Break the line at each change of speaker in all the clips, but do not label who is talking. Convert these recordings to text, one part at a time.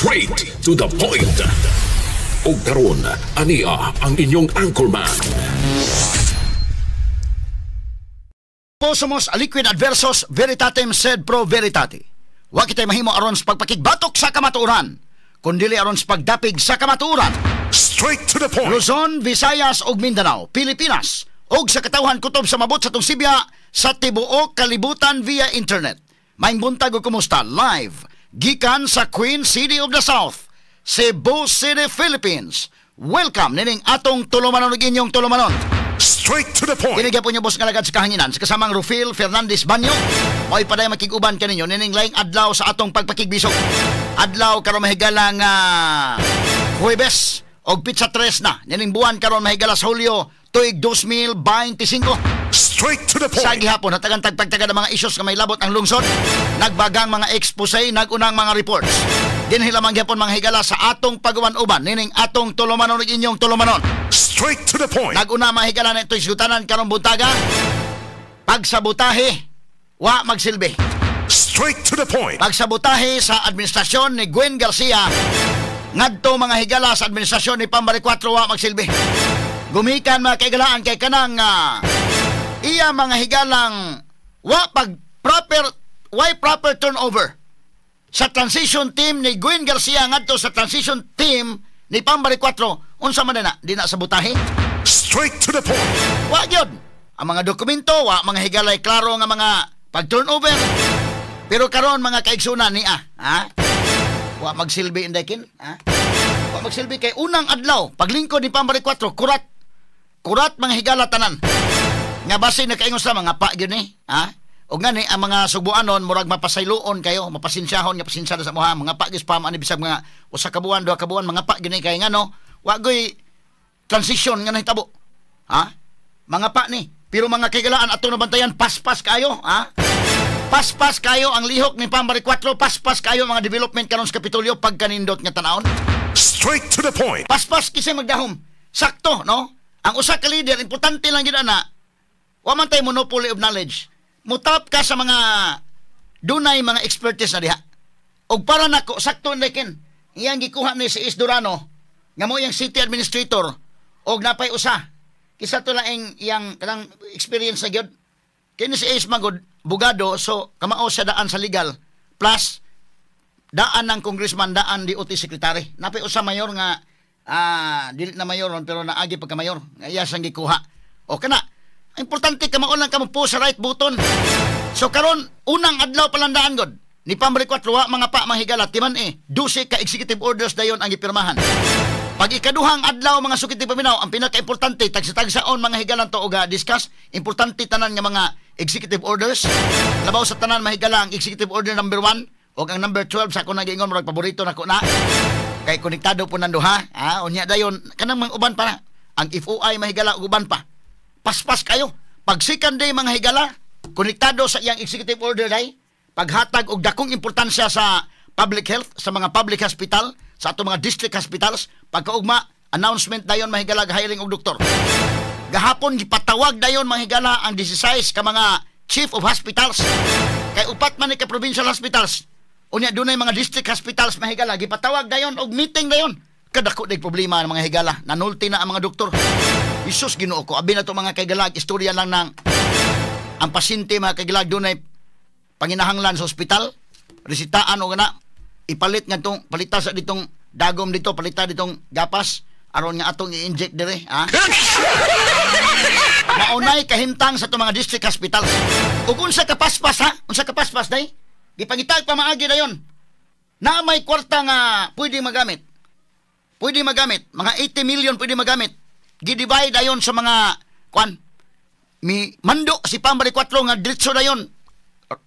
Straight to the point. Og karon, ania ang inyong anchorman.
Posumos aliquid adversos veritatem sed pro veritate. Wa kitay mahimo aron sa pagpakigbatok sa kamatuoran, kundili aron sa pagdapig sa kamatuoran.
Straight to the point.
Luzon, Visayas ug Mindanao, Pilipinas ug sa katawhan kutob sa mabot sa tong sibya sa tibuok kalibutan via internet. Maayong buntag ug kumusta live gikan sa Queen City of the South, Cebu City, Philippines. Welcome nining atong tulumanon ug inyong tulumanon.
Straight to the point.
Kini gyapon niyo boss nga lagad sa kahanginan sa kasamang Rufil Fernandez Banyo. Mo'y paday makig-uban kaninyo nining laing adlaw sa atong pagpakigbisog. Adlaw karon mahigala nga Huwebes og pitsa 3 na nining buwan karon mahigala sa Hulyo tuig 2025.
Straight to the
Sa
point.
gihapon hatagan tagpagtaga ng mga isyos nga may labot ang lungsod, nagbagang mga expose, nagunang mga reports. Dinhi lamang gihapon mga higala sa atong pag-uban-uban nining atong tulumanon ug inyong tulumanon.
Straight to the point.
Naguna mga higala na ito'y sugtanan karong buntaga. Pagsabotahe, wa magsilbi.
Straight to the point.
Pagsabotahe sa administrasyon ni Gwen Garcia ngadto mga higala sa administrasyon ni Pambari 4 wa magsilbi. Gumikan mga kaigalaan kay kanang iya mga higalang wa pag proper why proper turnover sa transition team ni Gwen Garcia ngadto sa transition team ni Pambari 4, unsa man na di na sabotahe?
Straight to the point.
Wa gyud. Ang mga dokumento wa mga higalay klaro nga mga pag turnover. Pero karon mga kaigsunan niya, ha? Wa magsilbi inday kin, ha? Wa magsilbi kay unang adlaw paglingkod ni Pambari 4 kurat. Kurat mga higala tanan. Nga base nakaingon sa mga pa gyud ni, ha? Og ngani ang mga subuanon murag mapasayloon kayo, mapasensyahon nga pasensya na sa muha, mga pa gyud spam ani bisag mga usa ka buwan, duha ka buwan, mga pa gyud ni kay ngano, wa goy transition nga nahitabo. Ha? Mga pa ni. Pero mga kaigalaan atong nabantayan paspas kayo, ha? Paspas kayo ang lihok ni Pambari 4, paspas kayo mga development karon sa Kapitolyo pagkanindot nga tanawon.
Straight to the point.
Paspas kisay magdahom. Sakto, no? Ang usa ka leader importante lang gyud ana. Wa man tay monopoly of knowledge. Mutap ka sa mga dunay mga expertise na diha. Og para nako sakto na kin. Iyang gikuha ni si Is Durano nga mo iyang city administrator og napay usa. Kisa to laing iyang kanang experience na gyud. Kini si Ace magod bugado, so kamao siya daan sa legal plus daan ng congressman, daan DOT secretary. Napay usa mayor nga dili na mayor ron, pero naagi pagka mayor nga iya siyang gikuha. O kana, importante kamao lang kamo po sa right button. So karon unang adlaw pa lang daan god ni Pambari 4 wa mga pa mahigala timan 12 ka executive orders dayon ang gipirmahan. Pag ikaduhang adlaw mga sukit ni paminaw, ang pinakaimportante tagsa-tagsaon mga higalan to og discuss importante tanan nga mga executive orders. Labaw sa tanan mahigala ang executive order number 1 og ang number 12 sa akong nagiingon murag paborito nako na. Kay konektado po nang duha, ha? Unya dayon kanang mga uban pa na. Ang FOI mahigala og uban pa. Paspas kayo. Pag second day mga higala, konektado sa iyang executive order day, paghatag og dakong importansya sa public health, sa mga public hospital, sa atong mga district hospitals, pagkaugma, announcement dayon mahigala hiring og doktor. Gahapon gipatawag dayon mga higala ang 16 ka mga chief of hospitals. Kay upat man ni ka provincial hospitals. Unya dunay mga district hospitals mahigala gipatawag dayon og meeting dayon. Kadako day problema ng mga higala, nanulti na ang mga doktor. Isus Ginoo ko, abi na to mga kaigalag, istorya lang ng ang pasyente mga kaigalag dunay panginahanglan sa ospital, resitaan og na ipalit nga tong palita sa ditong dagom dito, palita ditong gapas aron nga atong i-inject dire, ha? Maunay kahimtang sa itong mga district hospitals. Ug unsa ka paspas, ha? Unsa ka paspas day? Gipangitag pa maagi dayon. Na may kwarta nga pwede magamit. Pwede magamit, mga 80 million pwede magamit. Gidivide dayon sa mga kwan. Mi mando si Pambari 4 nga diretso dayon.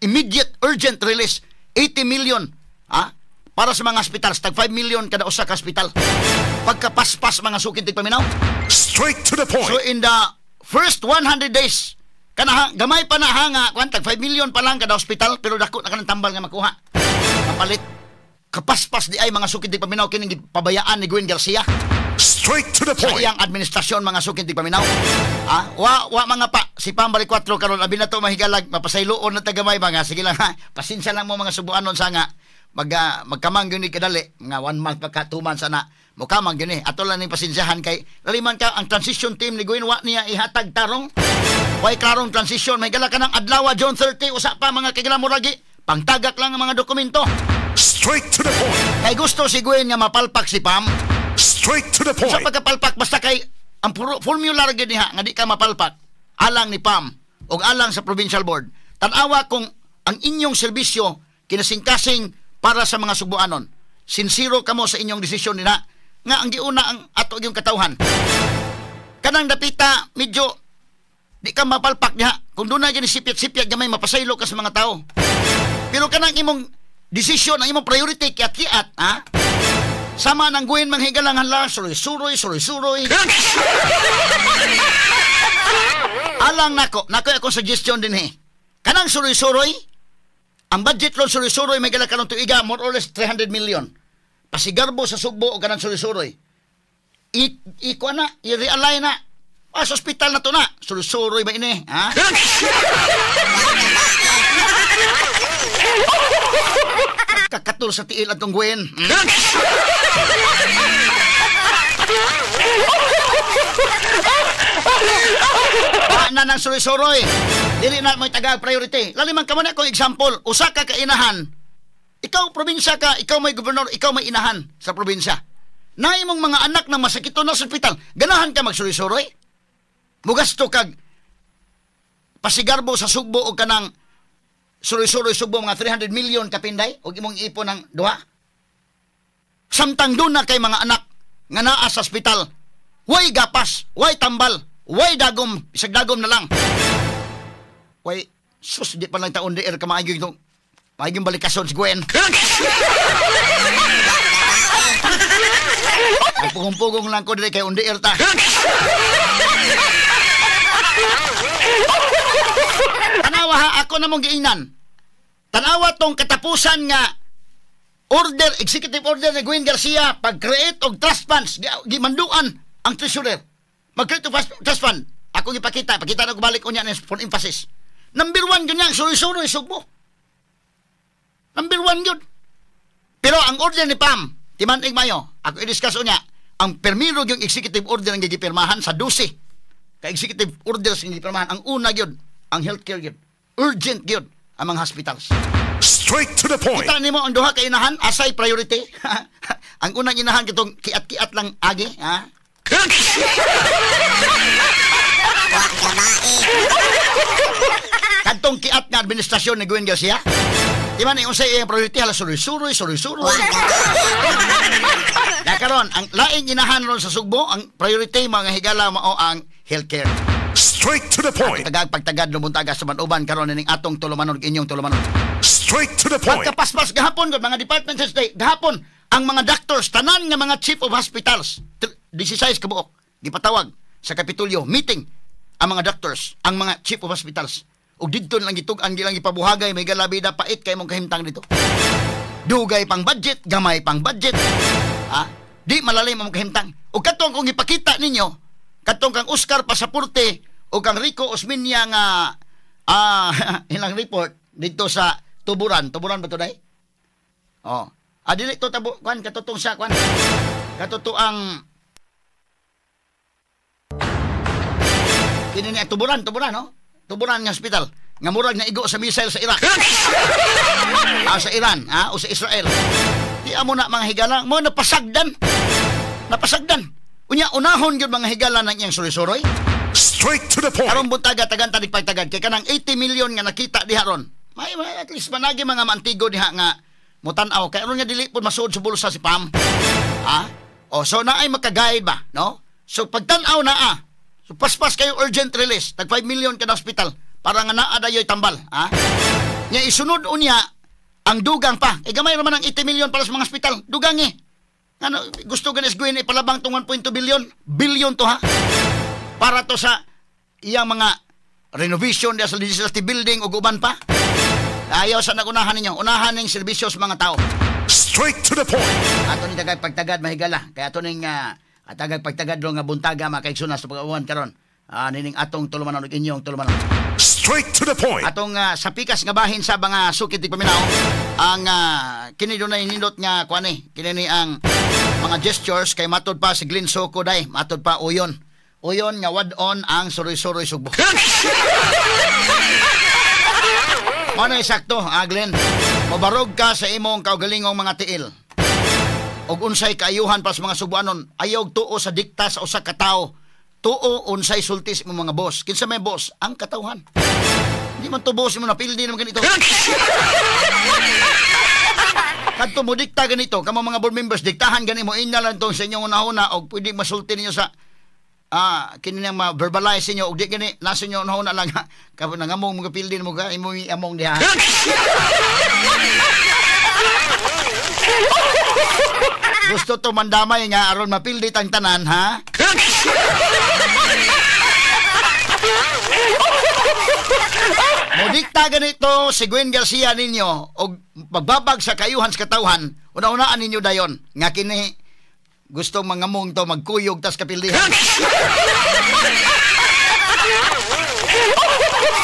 Immediate urgent release 80 million, ha? Para sa mga hospitals, tag 5 million kada usa ka hospital. Pagkapaspas mga sukid tigpaminaw.
Straight to the point.
So in the first 100 days, kana gamay pa na ha nga kwan tag 5 million pa lang kada hospital pero dako na kanang tambal nga makuha. Kapalit kapaspas di ay mga sukid tigpaminaw kining gipabayaan ni Gwen Garcia.
Straight to the
Sa
point.
iyang administrasyon mga sukid tigpaminaw. Ah, wa wa mga pa si Pambari 4 karon abi na to mahigalag mapasayloon na tagamay mga sige lang ha. Pasensya lang mo mga subuanon sa nga. Magkamang gyud ni kadali, mga 1 month pa ka 2 months ana. Mukamang gyud ni. Ato lang ning pasensyahan kay laliman ka ang transition team ni Gwen wa niya ihatag tarong. Way klarong transition, may gala ka ng adlaw June 30 usa pa mga kigala muragi. Pangtagak lang ang mga dokumento.
Straight to the point.
Kay gusto si Gwen nga mapalpak si Pam.
Straight to the
Sa
point.
pagkapalpak basta kay ang formula ra gyud niya nga di ka mapalpak alang ni Pam og alang sa provincial board. Tan-awa kung ang inyong serbisyo kinasingkasing para sa mga Sugbuanon. Sinsiro kamo sa inyong desisyon nila nga ang giuna ang ato yung katawhan. Kanang dapita medyo di ka mapalpak niya. Kung doon na gyud sipyat-sipyat gamay mapasaylo ka sa mga tao. Pero kanang imong desisyon, ang imong priority kiat-kiat, ha? Sama nang guhin manghigalang hala, suroy-suroy, suroy-suroy. Alang nako, nako akong suggestion din he. Kanang suroy-suroy, ang budget ron suroy-suroy may gala karon tuiga more or less 300 million. Pasigarbo sa Sugbo o kanang suroy-suroy. Iko na, i-realign na. Ah, sa ospital na to na. Suroy-suroy ba ini, ha? Kakatul sa tiil atong Gwen. Na nang suroy-suroy. Dili na mo'y taga priority. Laliman ka mo na kung example, usa ka kainahan. Ikaw probinsya ka, ikaw may gobernador, ikaw may inahan sa probinsya. Na imong mga anak na masakito na sa ospital, ganahan ka magsuroy-suroy? Mugasto kag pasigarbo sa Sugbo o kanang suroy-suroy Sugbo mga 300 million kapinday og imong ipon ng duha. Samtang doon na kay mga anak nga naa sa ospital, way gapas, way tambal, way dagom, isag dagom na lang. Way, sus, di pa lang taon di air ka maayong itong, maayong balikason si Gwen. Nagpugong-pugong lang ko dili kay on the air ta. Tanawa ha, ako na mong giingnan. Tanawa tong katapusan nga order, executive order ni Gwen Garcia pag-create og trust funds, gimanduan ang treasurer. Mag-create og trust fund. Ako gipakita, pakita na ko balik unya for emphasis. Number 1 yun yan, suroy-suroy Sugbo. Number 1 yun. Pero ang order ni Pam, timantig mayo, ako i-discuss unya, ang permiro yung executive order ang gigipirmahan sa 12. Ka executive orders ang gigipirmahan, ang una yun, ang healthcare yun. Urgent yun, ang mga hospitals.
Straight to the point.
Kita nimo ang duha ka inahan, asay priority. Ang unang inahan kitong kiat-kiat lang agi, ha? Kadtong kiat nga administrasyon ni Gwen Garcia. Di man unsay iyang priority hala suroy-suroy, suroy-suroy. Na karon ang laing inahan ron sa Sugbo, ang priority mga higala mao ang healthcare.
Straight to the point.
Tagag pagtagad lumuntaga sa manuban karon ning atong tulumanon inyong tulumanon.
Straight to the point.
Pagkapaspas gahapon gud mga department heads day, gahapon ang mga doctors tanan nga mga chief of hospitals 16 ka buok gipatawag sa Kapitolyo meeting ang mga doctors, ang mga chief of hospitals. Ug didto lang gitug-an gilang gipabuhagay may galabida pait kay mong kahimtang dito. Dugay pang budget, gamay pang budget. Ha? Di malalim ang kahimtang. Ug katong kung ipakita ninyo, katong kang Oscar Pasaporte o kang Rico Osmeña nga ilang report dito sa Tuburan. Tuburan ba to day? Oh. Ah, dili to tabo kuan katutong sa kuan. Katutuang kini ni Tuburan, Tuburan no? Tuburan nga hospital nga murag na igo sa missile sa Iraq. Sa Iran, ha, o sa Israel. Di amo na mga higala, mo napasagdan. Napasagdan. Unya unahon gyud mga higala ng iyang suroy-suroy.
Straight to the point.
Karon buntaga tagan tanig pagtagad kay kanang 80 million nga nakita diha ron. May at least managi mga maantigo diha nga mutan-aw kay aron nga dili pud masuod sa bulsa si Pam. Ha? O so naay maka-guide ba, no? So pagtan-aw naa. So paspas kayo urgent release, tag 5 million kada hospital para nga naa dayoy tambal, ha? Nya isunod unya ang dugang pa. E gamay ra man ang 80 million para sa mga hospital. Dugang eh. Ano, gusto ganis Gwen ipalabang tong 1.2 billion. Billion to ha. Para to sa iyang mga renovation diya sa legislative building ug uban pa. Ayaw sa nagunahan ninyo. Unahan ning serbisyo sa mga tao.
Straight to the point.
Ato ning tagag pagtagad mahigala. Kaya ato ning tagag pagtagad nga buntaga makaigsoon sa pag-uwan karon. Nining atong tulumanon ug inyong tulumanon.
Straight to the point.
Atong sa pikas nga bahin sa mga sukit di paminaw ang kini dunay nindot nga kuan ni kini ni ang mga gestures kay matud pa si Glenn Soco day, matud pa uyon. Uyon nga wad-on ang suroy-suroy Sugbo. Mao na sakto, Glenn. Mobarog ka sa imong kaugalingong mga tiil. Og unsay kaayuhan pa sa mga Sugboanon, ayaw tuo sa dikta sa usa ka tawo. Tuo unsay sulti sa imong mga boss. Kinsa may boss? Ang katawhan. Di man to boss mo napildi naman ganito. Kadto mo dikta ganito, kamo mga board members diktahan gani mo ina lang tong sa inyong una-una og pwede masulti ninyo sa kini nang ma-verbalize ninyo og di gani nasa inyo una-una lang kapo nangamong mga pildi mo ka imo among diha. Gusto to mandamay nga aron mapildi tang tanan, ha? Modikta ganito si Gwen Garcia ninyo og pagbabag sa kayuhan sa katawhan, una-unaan ninyo dayon nga kini gustong mangamong to magkuyog tas kapildihan.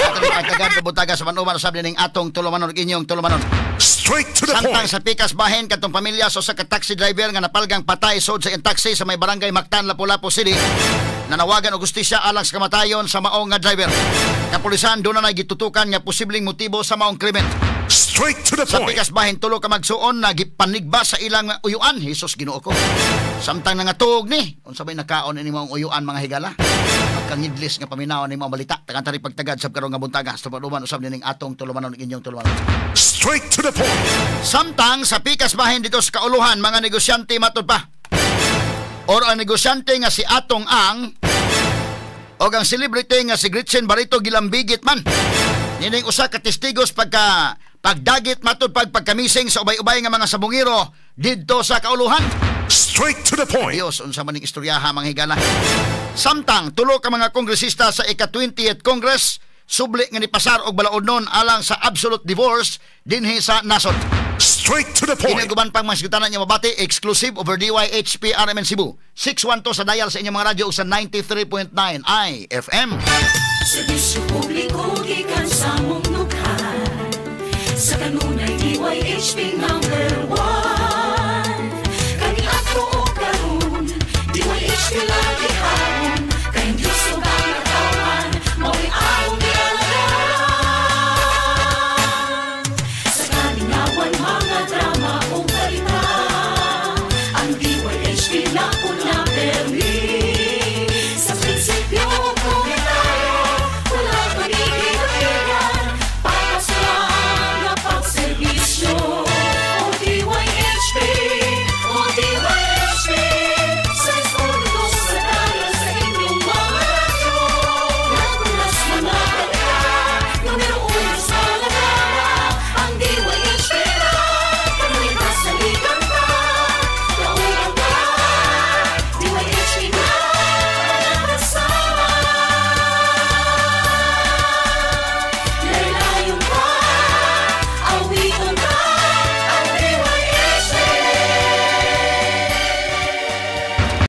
Atong pagtagad kabutaga sa manuman usab ning atong tulumanon inyong tulumanon.
Straight to the
Samtang
point.
sa pikas bahin katong pamilya sa usa ka taxi driver nga napalgang patay sod sa iyang taxi sa may barangay Mactan, Lapu-Lapu City. Nanawagan og hustisya alang sa kamatayon sa maong nga driver. Kapulisan doon na gitutukan nga posibleng motibo sa maong krimen.
Straight to the
Sa
point.
pikas bahin tulo ka magsuon na gipanigba sa ilang uyuan. Hesus Ginoo ko. Samtang nangatuog ni unsa may nakaon ini maong uyuan mga higala. Pagkangidlis nga paminaw ni maong balita. Tagantari pagtagad sa karong nga buntaga. Sa paduman usab nining atong tulumanon inyong tulumanon.
Straight to the point.
Samtang sa pikas bahin dito sa Kauluhan mga negosyante matud pa. Or ang negosyante nga si Atong Ang o ang celebrity nga si Gretchen Barreto gilambigit man. Nining usa ka testigos pagka pagdagit matud pag pagkamising sa ubay-ubay nga mga sabungero didto sa Kauluhan.
Straight to the point.
Dios, unsa man ning istoryaha mga higala. Samtang tulo ka mga kongresista sa ika-20th Congress subli nga nipasar og balaod-non alang sa absolute divorce dinhi sa nasod.
Straight to the point.
Kini uban pang mga sugtanan niyo mabati exclusive over DYHP RMN Cebu. 612 sa dial sa inyong mga radyo ug sa 93.9 IFM.
Serbisyo publiko gikan sa mong dughan. Sa kanunay DYHP number 1. Kani ato o karon, DYHP lagi haron. Kay Diyos ug ang katawhan, mao'y among gialagaran. Sa kalingawan mga drama o balita, ang DYHP nauna.